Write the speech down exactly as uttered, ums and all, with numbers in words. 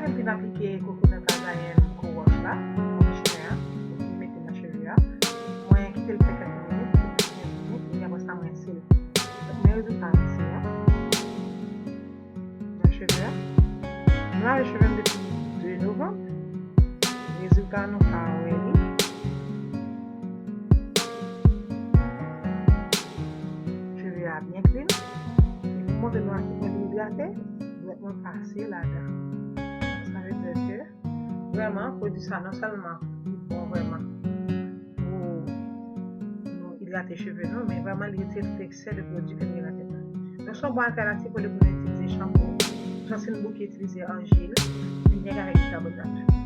Mwen vin aplike coconut Azayan Cowork la, nan chevè a, pou mete nan cheve a. Mwen kite l fè kèk minit, kèk minit, epi apre sa mwen rinse l. Men rezilta rinse a nan cheve a. Mwen lave cheve m depi de novanm. Rezilta nou ka wè li. Cheve a byen clean. Epi montre nou a ki pwen li idrate, dwèt mwen pase ladan. Sa vle di ke vrèman pwodui sa non sèlman li bon vrèman pou nou idrate cheve nou, men vrèman li retire tout eksè de pwodui ke nou gen nan tèt nou. Donk se yon bon altènativ olye pou nou itilize chanpou. Jan si nou bouke itilize aljil, li byen avèk bikabonat.